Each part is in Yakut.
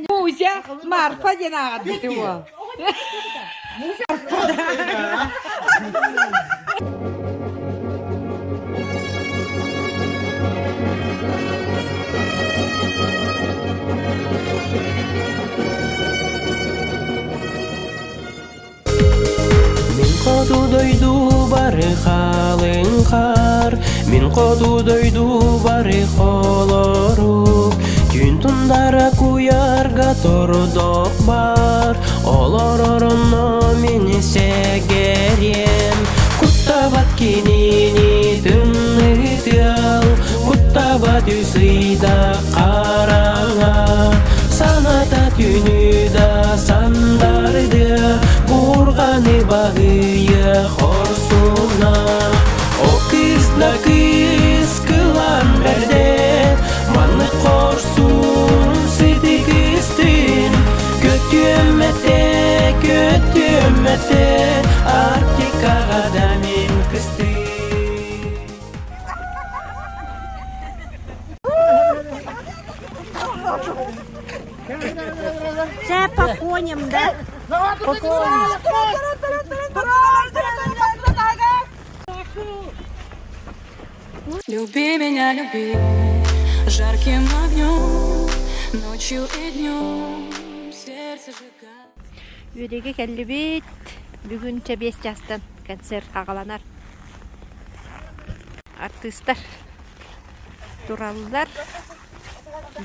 Муся Марфа диэн ааҕарбыт уол. Мин хоту дойду бары халыҥ хаар, Мин хоту дойду бары холорук, Түүн тундара куйаарга тордох баар, Олорор онно мин сэгэриэм. Куттабат кинини тымныы тыал, Куттабат үс ыйда хараҥа, Саната түүнү да сандардыа, Буурҕаны баһыйа хорсуна. О кыыс да кыыс кылан бэрдэ, Маннык хорсун сити кыыстын, Көтүөм этэ, көтүөм этэ, Арктикаҕа да мин кыстыым. Це по коням, да? По коням. Люби меня, люби жарким огнем, ночью и днем сердце сжигай. Үөдэгэ кэллибит. Бүгүн чэбиэс чаастан концерт аҕаланар. Артыыстар тураллар,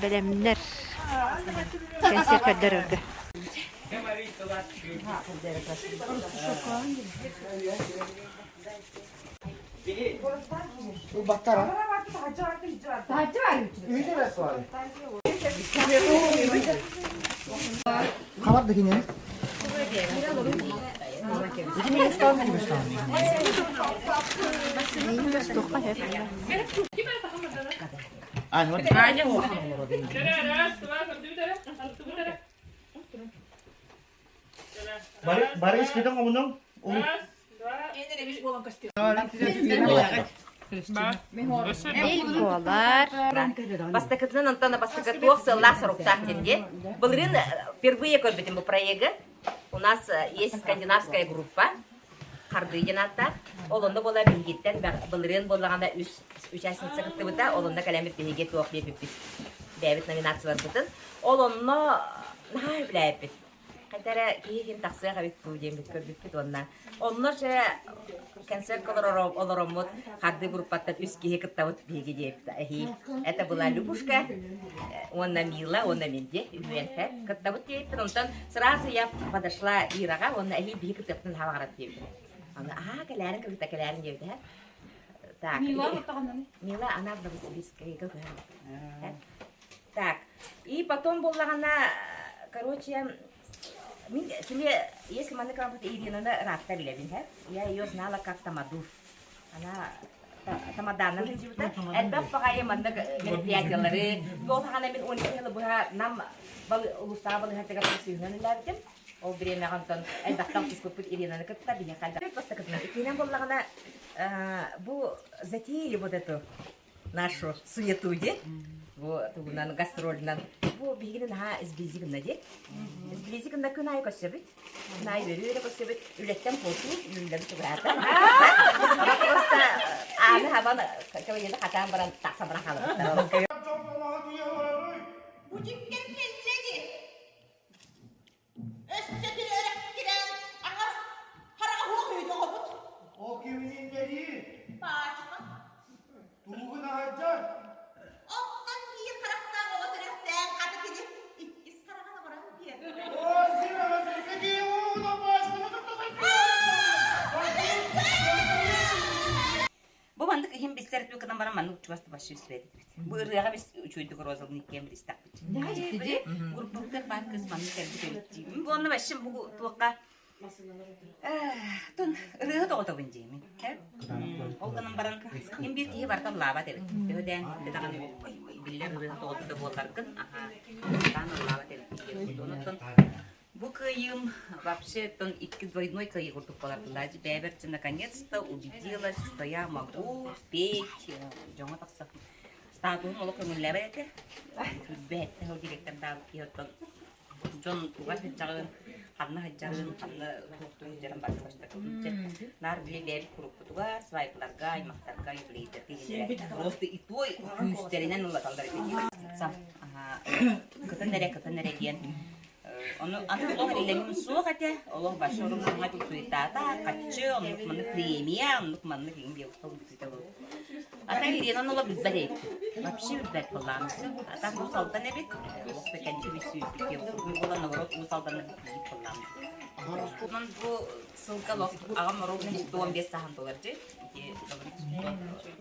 бэлэмнэр кэнсиэр көрдөрөргө. Хабар да кинини. Бары искитен хомунуң. Эльколар. Бастакытынан Антона бастакы туох сыаллаах соруктаах диэн Былырыын впервые көрбүтүм бу проегы. У нас есть скандинавская группа Хардыы диэн ааттаах. Ол онно буола биһигиттэн былырыын буоллаҕына үс участница кыттыбыта. Ол онно кэлэммит биһиги туох биэрбиппит бэйэбит номинацияларбытын. Ол онно наһаа үбүлээбиппит. Хайда эрэ киһи иһин тахсыах эбит дуу диэммит көрбүппүт уонна онно же концерт олороммут хардыы группаттан үс киһи кыттабыт биһиги диэбит эһии это была Любушка уонна Мила уонна мин диэ үһүөн кыттабыт диэбиппит онтон сразу я подошла Ираҕа уонна эһии биһи кыттыахпытын хаалаҕарат диэбитим аны аһаа кэлээрин кыбыта кэлээрин диэбитэ так Мила Мила она в Новосибирскайга көһөн Так, и потом буоллаҕына, короче, мин кини, если маннык гаммыт Иринаны ыраатта билэбин, һэ? Я ее знала как тамаду. Она тамадааннан сылдьыбыта. Элбэх баҕайы маннык мероприятиялары, ол саҕана мин 12 сылы быһа нам улуустааҕы балыыһатыгар сыһыан үлэлээбитим. Ол бириэмэҕэ онтон элбэхтэн алтыспыппыт Иринаны кытта биһиэхэ элбэх бастакытынан. Иккиһинэн буоллаҕына, бу затеяли вот эту нашу суету ди бу тугунан гастролунан бу биһигини наһаа сблизи гынна ди сблизи гынна күн аайы көрсөбүт күн аайы үөрүү көрсөбүт үлэттэн куотуу үллэбит тугураата просто ааны хабан кабинеты хатаан баран тахсан баран хаалыбыттар Бу дьиккэр кэллэ ди Өссө тирээрэхтирэн аҥар хараҕа суох үһү оҕобут. Ол киминин дэрии? Паачыка. Тугун аһадьар? Оттон биир харахтаах оҕо төрүөхтээх хата кини иккис хараҕын оҥорон биэр. Оо, сир аҕасырга киһи ууна паачканы кытта Бу маннык иһин билсэр гынан баран маннык чугас вообще сүбэдибит. Бу ырыаҕа біз үчүгэйдик розалын иккиэн билистэхпит. Группабытыгар баар кыыс маннык кэлбит эбит диибин. Бу онно вообще бу туохха тун ырыаһыт оҕотобун диэмин. Ол гынан баран им биир киһи барыта ыллаабат эбит. Төһө дээн даҕаны биллэр ырыаһыт оҕото да буолларгын аха таан ыллаабат эбит. Онуттан. Бу кыайыым вообще оттон икки двойной кыайыы курдук буолар Бэйэбэр наконец-то убедилась, что я могу петь, дьоҥҥо тахсар статуһум олох көҥүллээбэт этэ. Билбэт ол директордаабыт киһи оттон дьон туга сылдьаҕын, ханна сылдьарын, ханна туохтуу сылдьарын барыта көстөр. Наар били бэйэбит куруппутугар, свайпларга, аймахтарга, юбилейдарга иһиннэрэ просто и той күүстэринэн ыллаталлар этэ. Кытын эрэ, кытын эрэ диэн Ону аны олох иллэҥим суох этэ. Олох вообще уруккуга суетата, хаччы, оннук маннык премия, оннук маннык иҥ диэн бүтүтэ буолуо. А так Иринаны олох билбэт эбиппин. Вообще билбэт буоллаҕым. А так Уус Алдан эбит. Олох да кэнники сүүрбүт диэн буолан наоборот Уус Алданна биир буоллаҕым. Онон бу сылга олох аҕам ровно 15 сааһын толор дьи.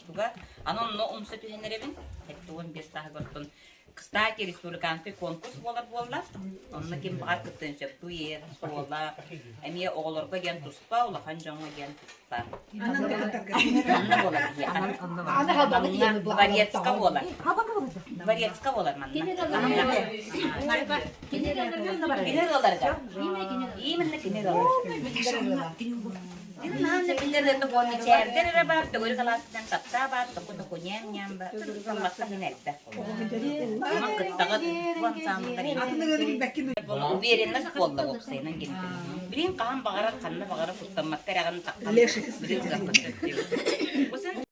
Туга. Аны онно умса түһэн эрэбин. 75 сааһыгар оттон Кстати, республиканский конкурс буолар буолла. Онно ким баҕар кыттыан сөп. Дуэт, суола, эмиэ оҕолорго диэн туспа, улахан дьоҥҥо диэн туспа. Манна буолар биһиэхэ. Манна дворецка буолар. Дворецка буолар манна. Кини ыалларыгар. Именно кини ыалларыгар. Наһаа биллэр мичээрдэр эрэ баар, төгүрүк алаастан таптаа баар, току-току ньээм-ньээм баар, саллахха иһин элбэх. Онон кыттаҕыт, бу ансаамбыллар Уверенность буолла уопсайынан кэлбит. Билин хаһан баҕарар, ханна баҕарар куттаммакка эрэҕин таххан билин кыахпын сөптүүр.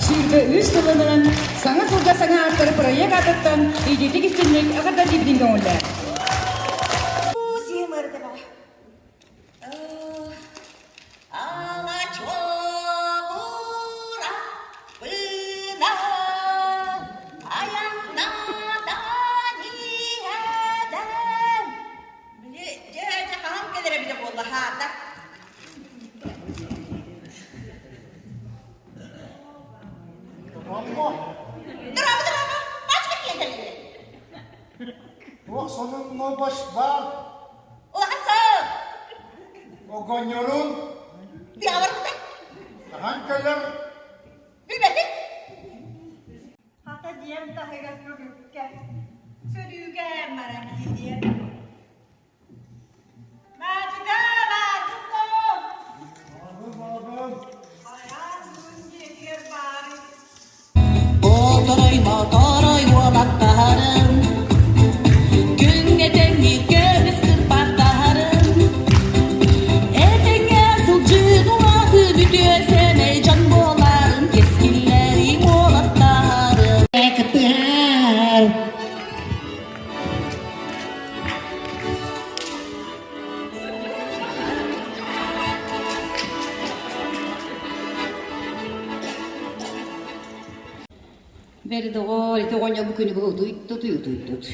Сүүрбэ үс сылынан саҥа сылга саҥа ааттары проект аатыттан идиитик истинник эҕэрдэлиибитин көҥүллээ. Били дьэ дьэ хаһан кэлэр эбитэ буолла хаата. Амма. Дорообо, дорообо. Бачка киэнтэллэр. Туох сонун нобаш баар? Улахан сыл. Огонньорун. Тыаҕа Хаһан кэлэр? Билбэтим. Хата дьиэм таһыгар күлүккэ, сөрүүкээн баран киириэм. Маачыка, Маачыко! Баабын, баабын. Хайаан бүгүн дьиэтигэр баарый? Оторой, моторой уолаттаһарым, Күҥҥэ тэҥҥи көмүс кырбаттаһарым, Этэҥҥэ сылдьыы улаатыы бүтүө сэмэй дьон буоларын кэскиллэрим уолаттаһарым. Кытыар. Бэри доҕоор, ити оҕонньор бу күнү быһа утуйдут, утуйдут.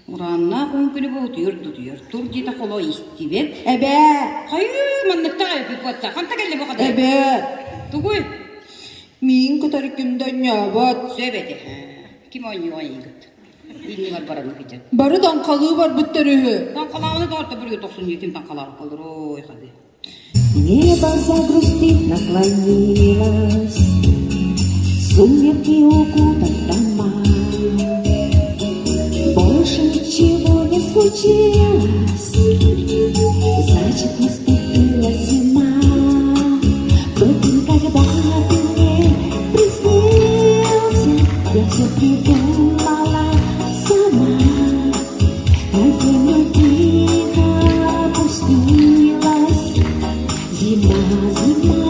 Урааннаах уһун күнү быһа утуйар да утуйар. Тур диэтэ холо истибэт. Эбээ! Хайыы, манныктаах эбит буотта. Ханта кэллэ бу хата? Эбээ! Тугуй? Миин кытары ким да онньообот. Сөп этэ. Ким оонньуоҕа эйигит? Иннигэр баран ыһыдьан. Бары таҥхалыы барбыттар үһү. Таҥхалаабыны доҕорто бүрүгү тохсунньу ким таҥхалаабыт колорой хады. Небо загрустив наклонилось, Сумерки укутав дома. Больше ничего не случилось, Значит, наступила зима. Тот день, когда ты мне приснился, Я все придумала сама. На землю тихо опустилась Зима, зима.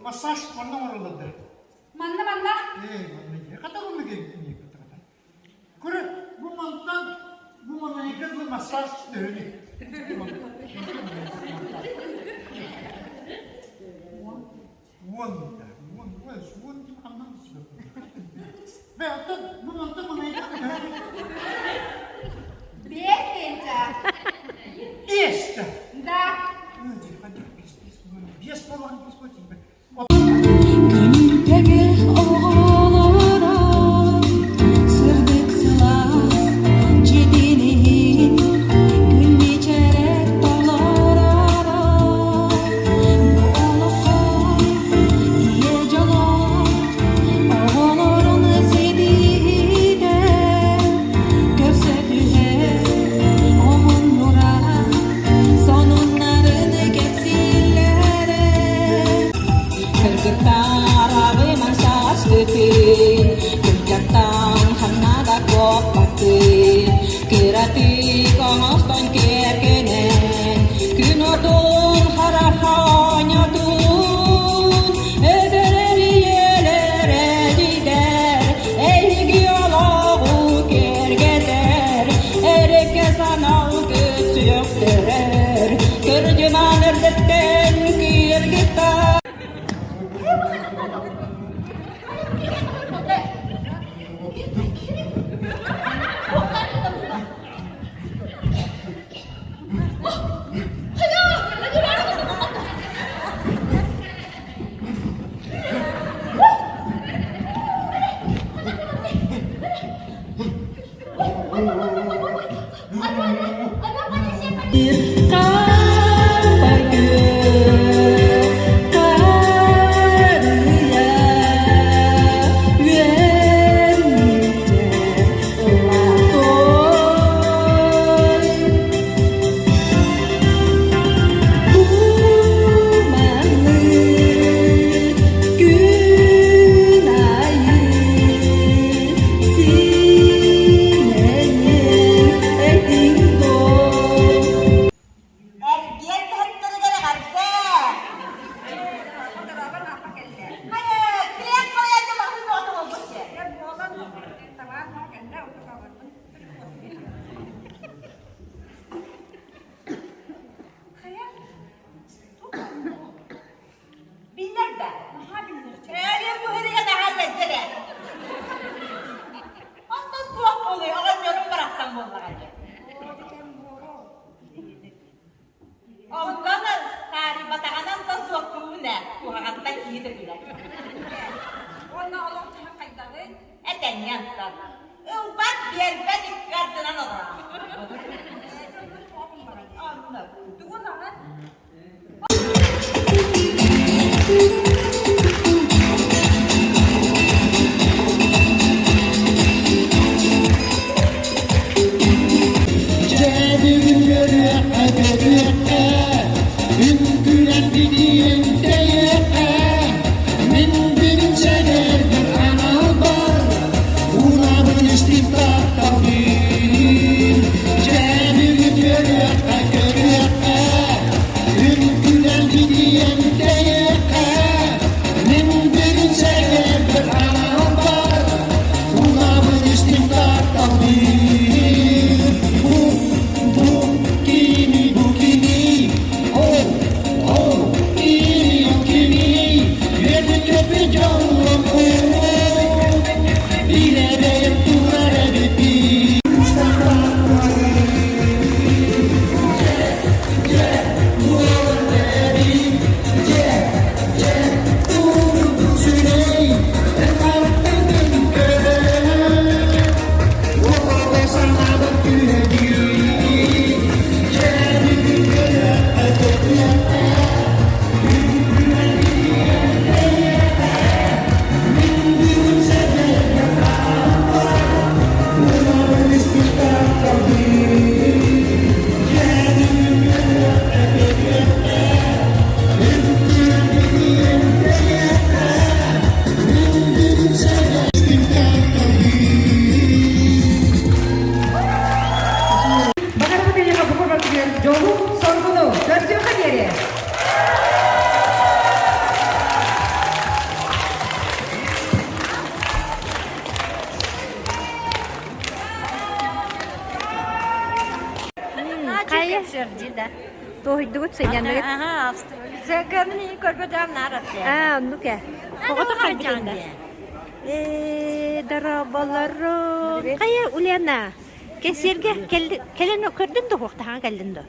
Массаж манна оҥороллор да? Манна манна. Ээ, манна дии. Хата оннук Көрө, бу мантан бу манайга дылы массаж төһөнүй? Уон да, уон, уон, уон ким ханнан Бэ, оттон бу мантан манайга төһөнүй? Биэс тыһыынча. Биэс да? Да. Биэс буолан, биэс буолан. Күнүнтэгэ оҕолоро сырдык сылаас дьиэтин иһин күн мичээрэ толороро бу олоххо ийэ дьоло оҕолорун ситиһиитэ көрсө түһэр омуннура сонуннарын кэпсииллэрэ Кыргыттар сааскытын, кырдьартан ханна да куоппаккын, кыратык оҥостон киэргэнэн, күн отун харах оонньотун, эдэр ийэлэр эдьиийдэр, эһиги олоҕу киэргэтэр, эрэкэ санал күчүөхтэрэр, кырдьыман эрдэттэн киэргитэр. Күн айы Эргиэн таһыттарыгар эҕэрдэ! Хайа, килиэп халайарга маһын оҕото буолбут дии. Биллэр да? Өлүөн буһарыга наһаа үөрдэр ээ. Онтон туох буолуй, оҕонньорум барахсан буоллаҕа дии. Онтон таарыйбатаҕынан да суохтуубун ээ, куһаҕантан киһи да билэр. Уонна олох дьаһах хайдаҕый? Этэҥҥэ онтон. Ылбат, биэрбэт икки ардынан олорор. Оннук. Тугун аҕын? Дьэ бүгүн көрүөххэ, көрүөххэ, үҥкүүлэн билиэн тэйиэххэ. Мин бүгүн сэнэрбин аналбар, уунабын истин тапталбын. Дьэ бүгүн көрүөххэ, көрүөххэ. Дьэ? Туоһуйдугут сынньанныгыт? Аа, оннук ээ. Оҕото хайдах да? Ээ, дорооболору. Хайа, Ульяна, кэнсиэргэ кэлэн көрдүн да уһуохтаһаҥа кэллин да?